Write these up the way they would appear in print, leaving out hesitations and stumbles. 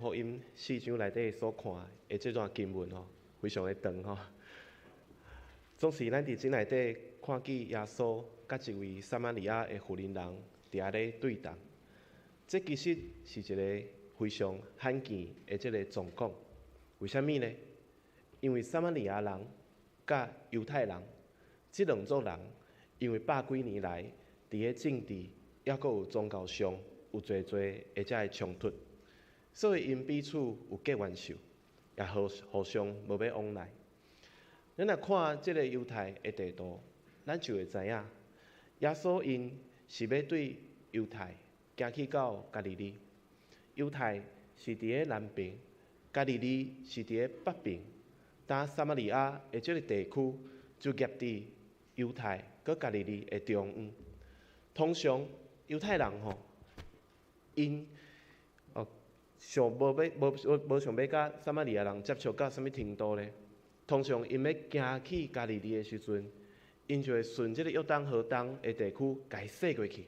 福音四章內底所看的這段經文吼，非常的長吼。總是咱佇這內底看見耶穌佮一位撒瑪利亞的婦人佇遐咧對談，這其實是一个非常罕見的這个狀況。為啥物呢？因為撒瑪利亞人佮猶太人這兩族人，因為百幾年來佇咧政治，抑閣有宗教上有濟濟的這个衝突，所以𪜶彼此有結怨仇，也互互相無欲往來。咱若看這个猶太的地圖，咱就會知影，耶穌𪜶是欲對猶太行去到加利利。猶太是佇咧南邊，加利利是佇咧北邊。但撒瑪利亞的這个地區就夾佇猶太佮加利利的中央。通常猶太人吼，𪜶哦想無欲無無無想欲佮撒瑪利亞人接觸到啥物程度咧？通常𪜶欲行去加利利的時陣，𪜶就會順這个約旦河東的地區，共伊踅過去，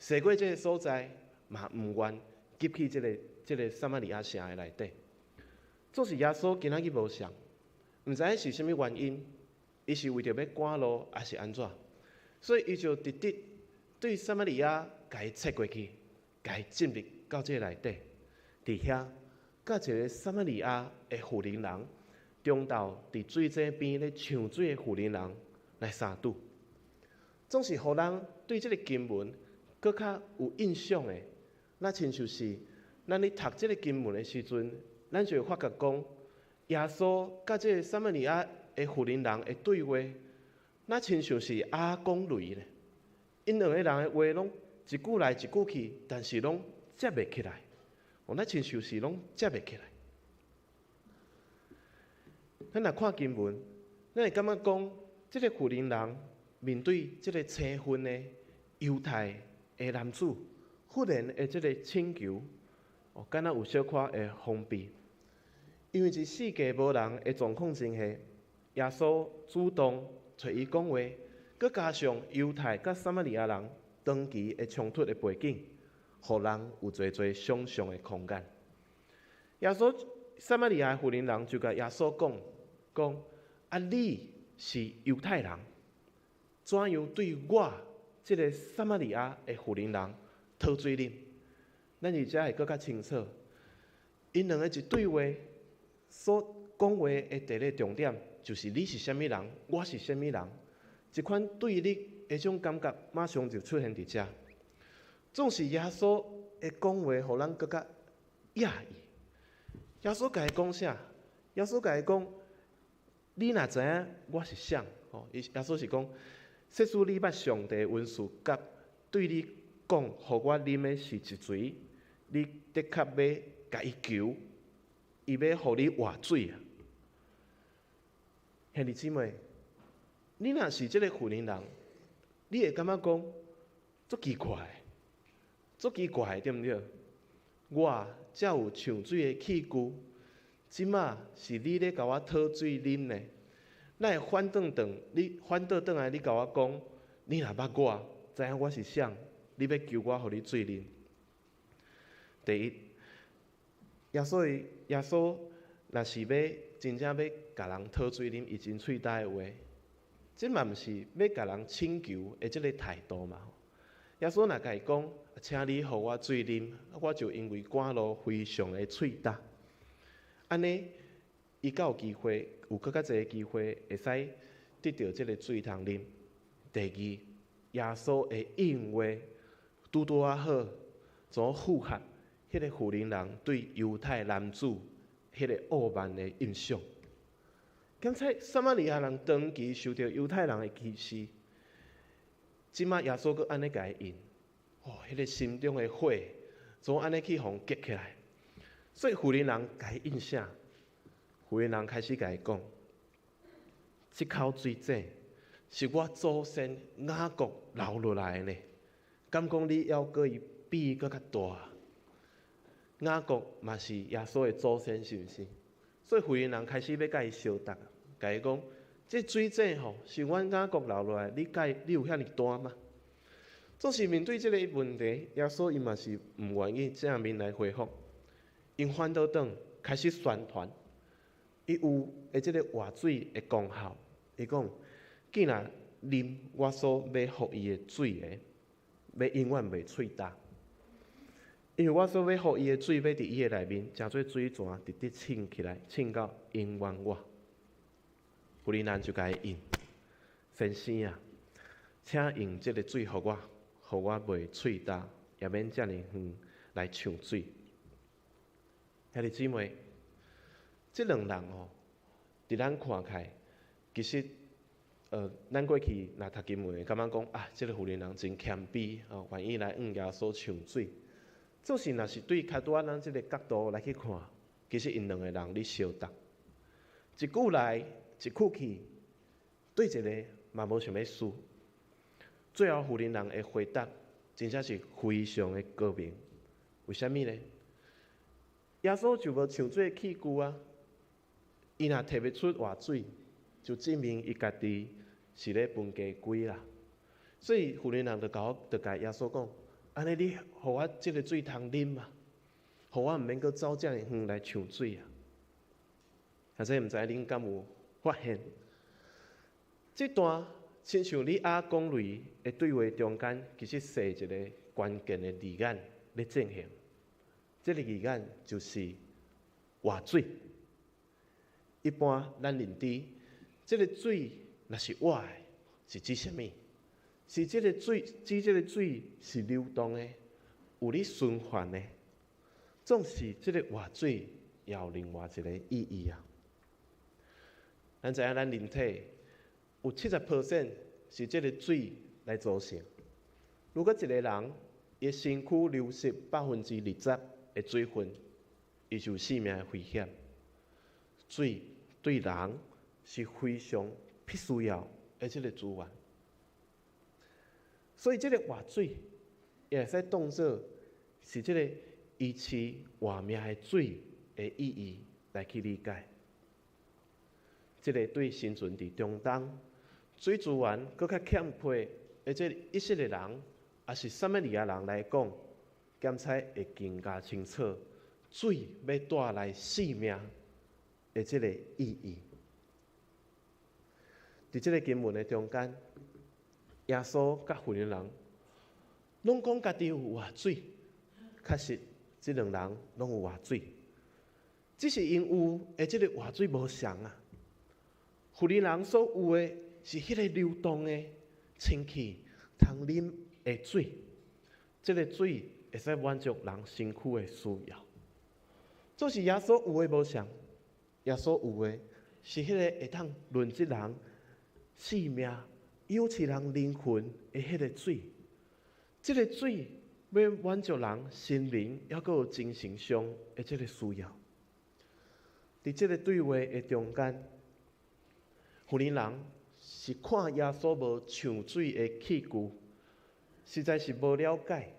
踅過這个所在，嘛毋願入去這个撒瑪利亞城的內底。總是耶穌今仔日無相仝，毋知影是啥物原因，伊是為著欲趕路，抑是按怎？所以伊就直直對撒瑪利亞共伊切過去，共伊進入到這个內底，佇遐佮一个撒瑪利亞的婦人人，中晝佇水井邊咧搶水的婦人人來相拄，總是予人對這个經文閣較有印象的，若親像是咱咧讀這个經文的時陣，咱就會發覺講，耶穌佮這个撒瑪利亞的婦人人的對話，若親像是鴨講雷咧，𪜶兩個人的話攏一句來一句去，但是攏接袂起來，哦，若親像是攏接袂起來。咱若看經文，咱會感覺講，這个婦人人面對這个青昏的猶太的男子，忽然的這个請求，哦，敢若有小可的封閉。因為佇四界無人的狀況之下，耶穌主動揣伊講話，閣加上猶太佮撒瑪利亞人長期的衝突的背景，予人有濟濟想像的空間。耶穌撒瑪利亞的婦人人就共耶穌講。講啊，你是猶太人，怎樣對我這个撒瑪利亞的婦人人討水啉？咱佇遮會閣較清楚，𪜶兩个一對話所講話的第一个重點，就是你是啥物人，我是啥物人，這款對立的這種感覺，馬上就出現佇遮。總是耶穌的講話，予咱閣較訝異。耶穌共伊講啥？耶穌共伊講。你若知影我是誰，吼？伊耶穌是講，設使你捌上帝恩賜，佮對你講，予我啉的是一誰，你的確欲共伊求，伊欲予你活水啊！兄弟姊妹，你若是這个婦人人，你會感覺講足奇怪，足奇怪，對毋對？我才有搶水的器具。這馬是你咧共我討水啉呢？哪會反轉轉？你反倒轉來，你共我講，你若捌我，知影我是誰，你欲求我予你水啉。第一，耶穌若是欲真正欲共人討水啉，伊真喙焦的話，這嘛毋是欲共人請求的這个態度嘛。耶穌若共伊講，請你予我水啉，我就因為趕路非常的喙焦。按呢，伊才有機會，有閣較濟機會會使得著這个水通啉。第二，耶穌的應話拄拄仔好，怎符合彼个婦人人對猶太男子彼个傲慢的印象？敢猜撒瑪利亞人長期受著猶太人的歧視，這馬耶穌閣按呢共伊應，哦，彼个心中的火，怎按呢去予激起來？所以婦人人共伊應啥？婦人人開始共伊講：這口水井是我祖先雅各留落來的呢，敢講你猶閣伊比伊閣較大？雅各嘛是耶穌的祖先，是毋是？所以婦人人開始欲共伊相鬥，共伊講：這水井吼是阮雅各留落來，你佮你有遐爾大嗎？總是面對這个問題，耶穌伊嘛是毋願意正面來回覆。𪜶反倒轉開始宣傳，伊有的這个活水的功效。伊講，既若啉我所欲予伊的水的，欲永遠袂喙焦。因為我所欲予伊的水，欲佇伊的內面，成做水泉，直直衝起來，衝到永遠活。婦人就共伊應，先生啊，請用這个水予我，予我袂喙焦，也免遮爾遠來搶水。兄弟姊妹，這兩人哦，佇咱看起來，其實，咱過去若讀經文會感覺講啊，這个婦人真謙卑，哦，願意來向耶穌搶水。做是若是對較拄仔咱這个角度來去看，其實𪜶兩个人咧相觸，一句來一句去，對一个嘛無啥物輸。最後婦人的回答，真正是非常的高明。為啥物呢？耶穌就無搶水器具啊，伊若提袂出活水，就證明伊家己是咧分雞胿啦。所以婦人就共我，就共耶穌講：按呢，你予我這个水通啉啊，予我毋免閣走遮爾遠來搶水啊。或者毋知恁敢有發現，這段親像利亞講雷的對話中間，其實設一个關鍵的字眼咧進行。這个字眼就是活水。一般咱認知，這个水若是活的，是指啥物？是這个水，指這个水是流動的，有咧循環的。總是這个活水也有另外一个意義啊。咱知影咱人體有70% 是這个水來組成。如果一个人伊身軀流失20%的水分，伊就有性命的危險。水對人是非常必須要的這个資源。所以這个活水也會使當做是這个維持活命的水的意義來去理解。這个對生存佇中東水資源閣較欠缺的這个以色列人，抑是撒瑪利亞人來講，檢採會更加清楚水欲帶來性命的這个意義。佇這个經文的中間，耶穌佮婦人攏講家己有活水，確實這兩人攏有活水，只是𪜶有的這个活水無仝啊。婦人所有的是彼个流動的清氣通啉的水，這个水會使滿足人身軀的需要。做是耶穌有的無仝，耶穌有的是彼个會當潤澤人性命、養飼人靈魂的彼个水。這个水欲滿足人心靈，抑閣有精神上的這个需要。佇這个對話的中間，婦人是看耶穌無搶水的器具，實在是無了解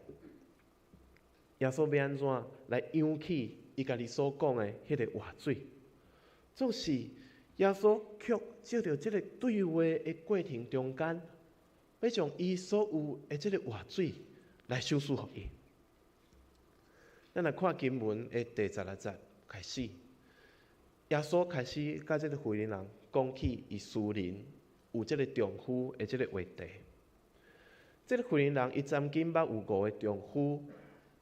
耶穌欲按怎來揚起伊家己所講的彼个活水。總是耶穌卻藉著這个對話的過程中間，欲將伊所有的這个活水來賞賜予伊。咱來看經文的第16節開始，耶穌開始佮這个婦人講起伊私人有這个丈夫的這个話題。這个婦人伊曾經捌有五个丈夫，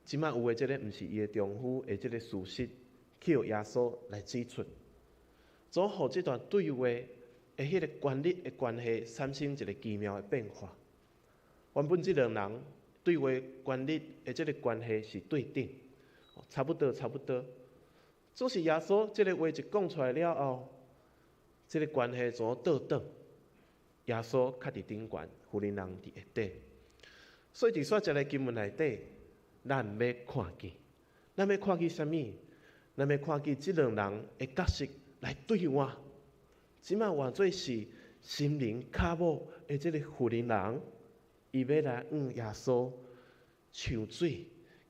這馬有的這个毋是伊的丈夫的這个事實，去予耶穌來指出，總予這段對話的彼个權力的關係產生一个奇妙的變化。原本這兩人對話權力的這个關係是對等，差不多差不多。總是耶穌這个話一講出來了後，這个關係怎倒轉？耶穌較佇頂懸，婦人佇下底。所以佇煞這个經文內底，咱欲看見，咱欲看見啥物？咱欲看見這兩人的角色來對換。這馬換做是心靈渴慕的這个婦人，伊欲來向耶穌搶水，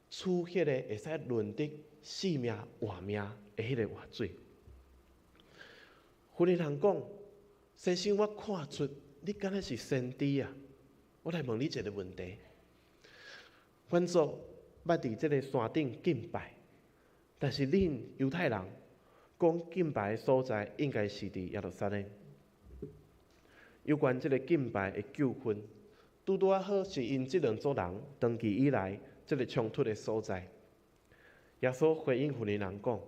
取彼个會使潤得性命活命的彼个活水。婦人講：先生，我看出你敢若是先知啊！我來問你一个問題。阮祖捌佇這个山頂敬拜，但是恁猶太人講敬拜的所在應該是佇耶路撒冷。有關這个敬拜的糾紛，拄拄仔好是𪜶這兩組人長期以來這个衝突的所在。耶穌回應婦人人講：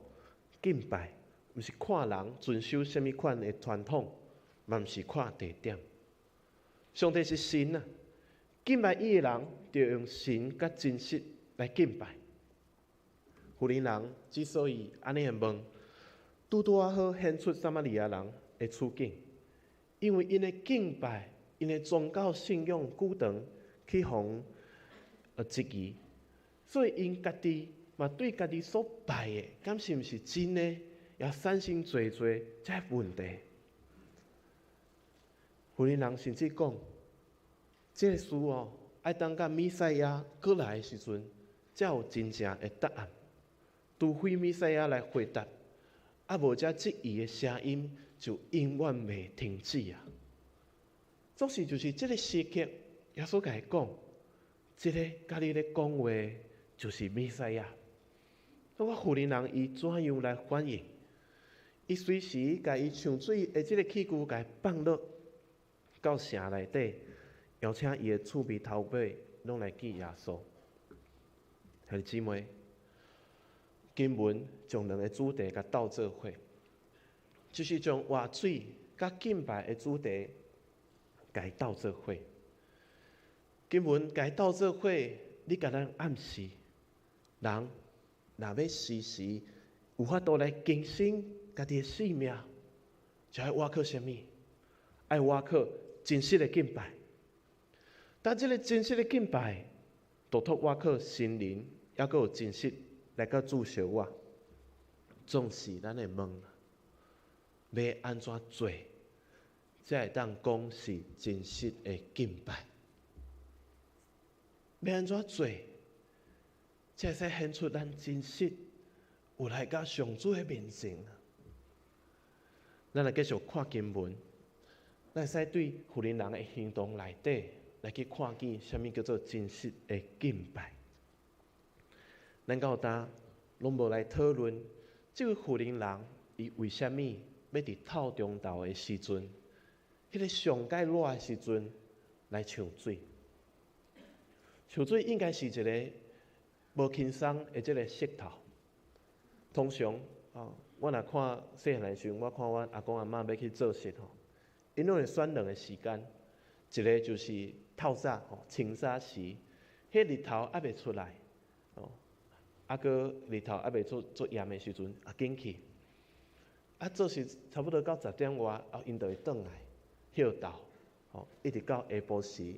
敬拜毋是看人遵守啥物款的傳統，嘛毋是看地點。上帝是神啊！敬拜伊的人，著用神佮真實來敬拜。婦人人之所以按呢問，拄拄仔好顯出撒瑪利亞人的處境，因為𪜶的敬拜、𪜶的宗教信仰久長去予質疑，所以𪜶家己嘛對家己所拜的，敢是毋是真的，也產生濟濟這問題。婦人人甚至講，這个事哦，愛等到彌賽亞閣來的時陣，才有真正的答案。除非彌賽亞來回答，啊無這質疑的聲音就永遠袂停止啊！總是就是這个時刻，耶穌共伊講，這个佮你咧講話就是彌賽亞。那個婦人人伊怎樣來反應？伊隨時共伊搶水的這个器具共伊放落到城內底，邀請伊的厝邊頭尾攏來見耶穌。兄弟姊妹，經文將兩个主題共鬥做伙，就是將活水佮敬拜的主題共伊鬥做伙。經文共伊鬥做伙，你共咱暗示，人若欲時時有法度來更新家己的生命，就愛倚靠啥物？愛倚靠真實的敬拜。但這个真實的敬拜，獨特倚靠聖靈，猶閣有真實來佮注釋我。總是咱會問，欲按怎做，才會當講是真實的敬拜？欲按怎做，才會使顯出咱真實有來到上主的面前？咱來繼續看經文，咱會使對婦人人的行動內底來去看見啥物叫做真實的敬拜。咱到今攏無來討論，這位婦人人伊為啥物欲佇透中晝的時陣，彼个上蓋熱的時陣來搶水？搶水應該是一个無輕鬆的這个勢頭。通常，我若看細漢的時陣，我看阮阿公阿嬤欲去做穡吼，𪜶攏會選兩个時間，一个就是透早吼，清早時，彼日頭猶未出來，哦，啊閣日頭猶未足足炎的時陣，啊緊去，啊做穡差不多到10點外，啊𪜶就會轉來歇鬥，吼，一直到下晡時，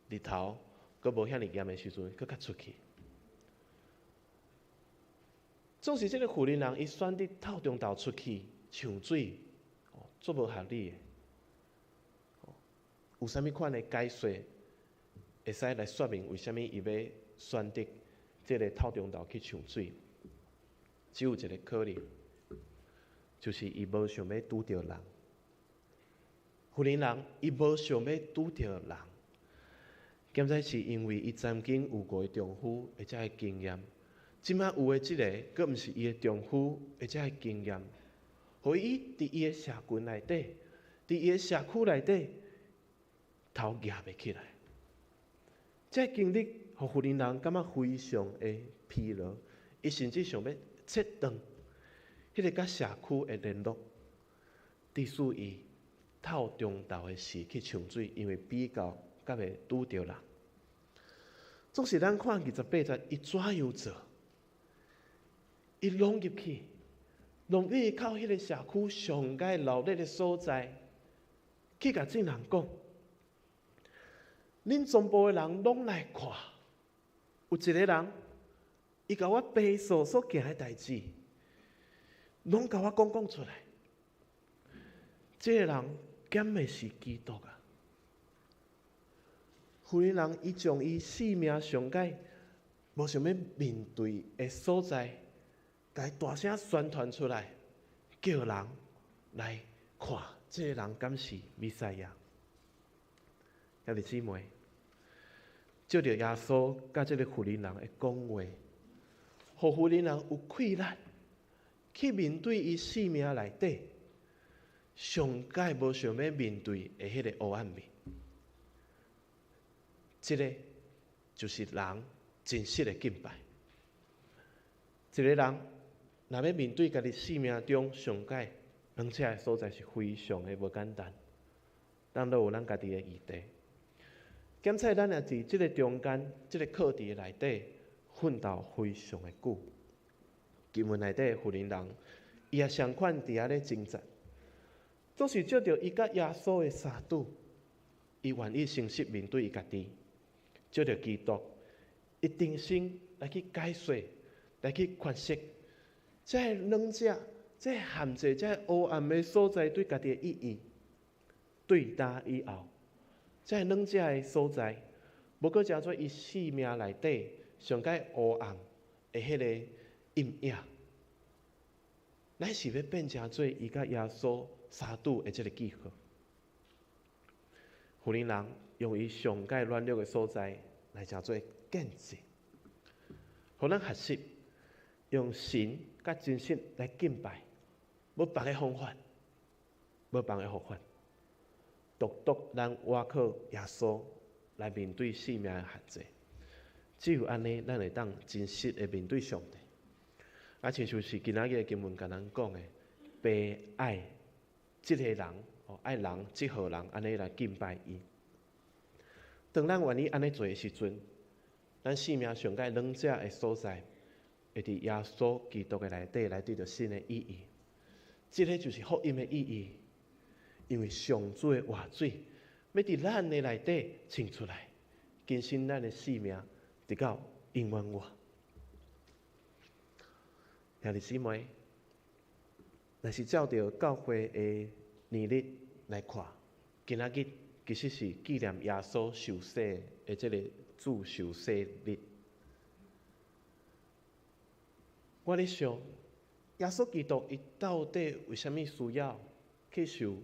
日頭閣無遐爾炎的時陣，閣較出去。總是這个婦人人，伊選佇透中晝出去搶水，足無合理的。有啥物款的解說會使來說明為啥物伊欲選擇這个透中晝去搶水？只有一个可能，就是伊無想欲拄著人。婦人人伊無想欲拄著人，敢知是因為伊曾經有五个丈夫的這个經驗，這擺有的這个，閣毋是伊的丈夫的這个經驗，予伊佇伊的社群內底，佇伊的社區內底，頭舉袂起來。這個經歷，予婦人人感覺非常的疲勞，伊甚至想欲切斷彼个佮社區的聯絡。致使伊透中晝的時去搶水，因為比較較袂拄著人。總是咱看28節，伊怎樣做？伊攏入去，攏入去到彼个社區上蓋鬧熱的所在，去共眾人講：恁全部的人攏來看，有一个人，伊共我平素所行的代誌，攏共我講講出來。這个人敢會是基督啊？婦人人伊將伊生命上蓋無想欲面對的所在，共伊大聲宣傳出來，叫人來看，這个人敢是彌賽亞？兄弟姊妹，藉著耶穌佮這个婦人人的講話，予婦人人有氣力，去面對伊生命內底上蓋無想欲面對的彼个黑暗面。這个就是人真實的敬拜。一个人若欲面對家己生命中上蓋軟赤的所在，是非常的無簡單。咱攏有咱家己的議題。檢測咱也佇這个中間，這个課題內底奮鬥非常的久。經文內底的婦人人，伊也相款佇遐咧掙扎，總是藉著伊佮耶穌的相拄，伊願意誠實面對伊家己，藉著基督，伊重新來去解說，來去詮釋，這个兩者，這个限制，這个黑暗的所在對家己的意義，對今以後，這个兩者的所在，無閣成做伊生命內底上蓋黑暗的彼个陰影，乃是欲變成做伊佮耶穌相拄的這个記號。婦人人用伊上蓋軟弱的所在來成做見證，予咱學習用神佮真實來敬拜，無別个方法，無別个方法，獨獨咱倚靠耶穌來面對生命的限制。只有按呢，咱會當真實的面對上帝。啊，親像是今仔日的經文共咱講的，父愛這个人，哦，愛人這號人，按呢來敬拜伊。當咱願意按呢做的時陣，咱生命上蓋軟赤的所在，會佇耶穌基督的內底來得著新的意義。這个就是福音的意義，因為上主的活水欲佇咱的內底衝出來，更新咱的生命，直到永遠活。兄弟姊妹，若是照著教會的年曆來看，今仔日其實是紀念耶穌受洗的這个主受洗日。我咧想，耶穌基督伊到底為啥物需要去受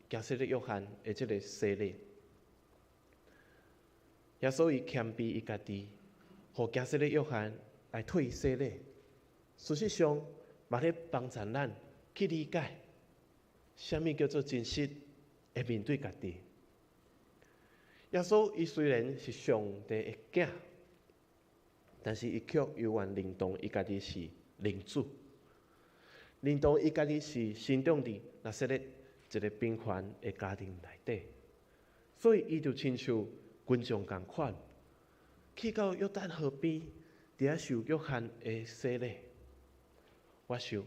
驚洗禮約翰的這个洗禮？耶穌伊謙卑伊家己，予驚洗禮約翰來替伊洗禮。事實上，嘛咧幫助咱去理解，啥物叫做真實的面對家己。耶穌伊雖然是上帝的囝，但是伊卻猶原認同伊家己是人子，認同伊家己是生長佇拿撒勒一个貧窮的家庭內底，所以伊就親像群眾仝款，去到約旦河邊，佇遐受約翰的洗禮。我想，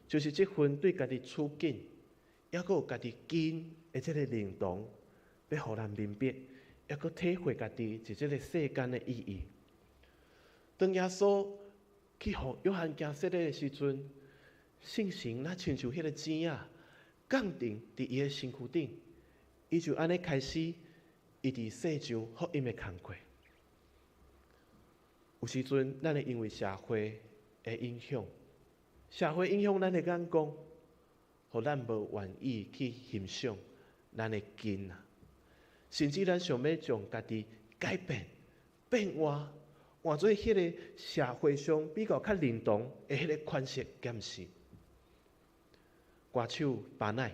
就是這份對家己處境，抑閣有家己根的這个認同，欲予咱明白，抑閣體會家己佇這个世間的意義。當耶穌去予約翰行洗禮的時陣，聖神若親像彼个錢仔降臨佇伊的身軀頂，伊就按呢開始伊佇世上福音的工課。有時陣，咱會因為社會的影響，社會影響咱的眼光，予咱無願意去欣賞咱的根啊，甚至咱想欲將家己改變、變換，換做彼个社會上比較較認同的彼个款式，敢毋是？歌手巴奈，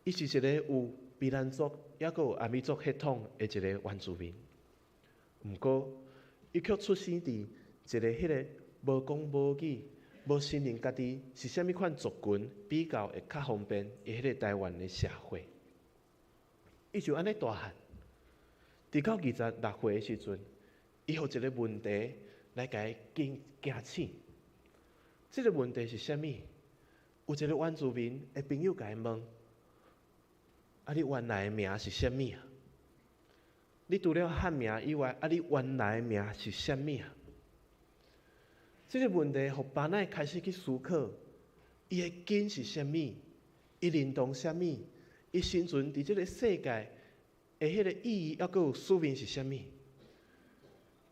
伊是一个有卑南族，抑閣有阿美族血統的一个原住民。毋過，伊卻出生佇一个彼个無講母語、無承認家己是啥物款族群，比較會較方便的彼個台灣的社會。伊就按呢大漢，直到26歲的時陣，伊予一个問題來共伊驚驚醒。這个問題是啥物？有一个原住民的朋友共伊問：啊，你原來的名是啥物啊？你除了漢名以外，啊，你原來的名是啥物啊？這个問題，予巴奈開始去思考，伊的根是啥物？伊認同啥物？伊生存佇這个世界的彼个意義，抑閣有使命是啥物？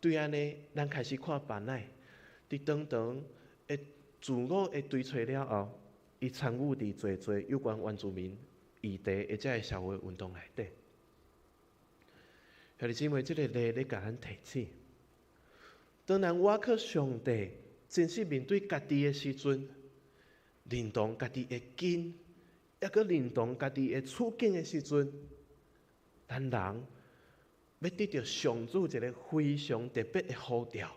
對按呢，咱開始看巴奈佇長長的自我的追揣了後，伊參與佇濟濟有關原住民議題的這个社會運動內底。兄弟姊妹，這个例咧共咱提醒：當咱倚靠上帝，真實面對家己的時陣，認同家己的根，抑閣認同家己的處境的時陣，咱人欲得著上主一个非常特別的呼召，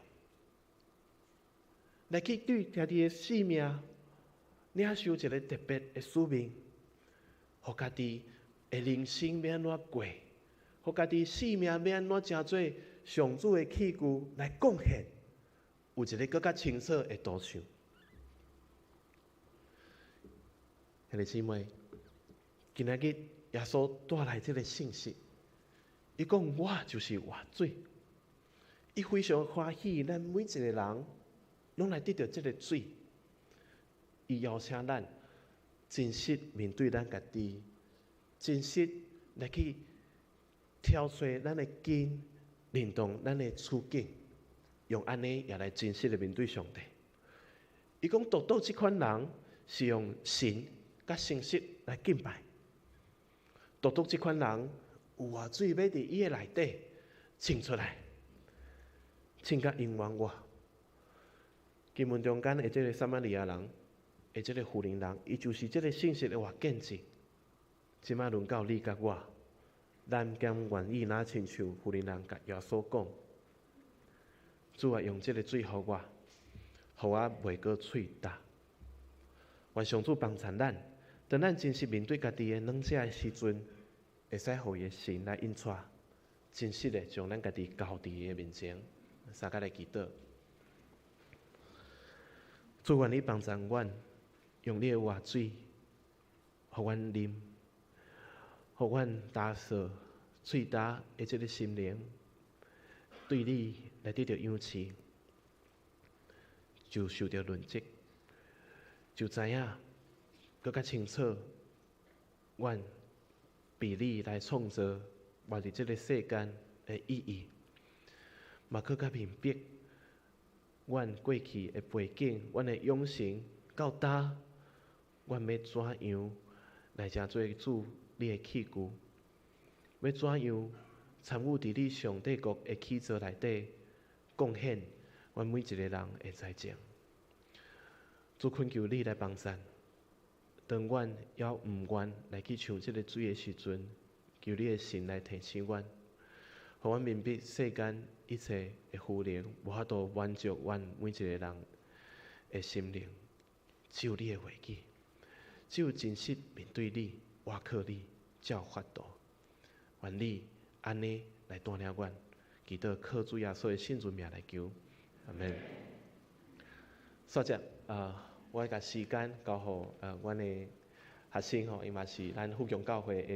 來去對家己的生命領受一个特別的使命，予家己的人生欲按怎過，予家己生命欲按怎成做上主的器具來貢獻，有一个閣較清楚的圖像。兄弟姊妹，今仔日耶穌帶來這个信息，伊講我就是活水，伊非常歡喜咱每一个人攏來得著這个水。伊邀請咱真實面對咱家己，真實來去挑揣咱的根，認同咱的處境，用按呢也來真實的面對上帝。伊講獨獨這款人是用神佮誠實來敬拜，獨獨這款人有活水欲佇伊的內底滲出來，滲甲永遠活。經文中間的這个撒瑪利亞人，的這个婦人人，伊就是這个信實的活見證。這擺輪到你佮我，咱敢願意若親像婦人人共耶穌講：主啊，用這个水予我，予我袂閣喙焦。願上主幫助咱，當咱真實面對家己的軟弱的時陣，會使予伊的神來引帶，真實的將咱家己交佇伊的面前，相佮來祈禱。主，願你幫助阮，用你的活水，予阮啉，予阮焦燥、喙焦的這个心靈，對你來得著養飼，就受著潤澤，就知影閣較清楚，阮被你來創造，活佇這个世間的意義，嘛閣較明白，阮過去的背景，阮的養成到今，阮欲怎樣來成做主你的器具？欲怎樣參與佇你上帝國的起造內底，貢獻阮每一个人的才情。主懇求你來幫贊，當阮猶毋願來去搶這个水的時陣，求你的神來提醒阮，予阮明白世間一切的虛榮，無法度滿足阮每一個人的心靈。只有你的話語，只有真實面對你，倚靠你，才有法度。願你按呢來帶領阮，祈禱靠主耶穌的聖尊名來求，阿門。煞只啊，我共時間交予阮的學生吼，伊嘛是咱富強教會的。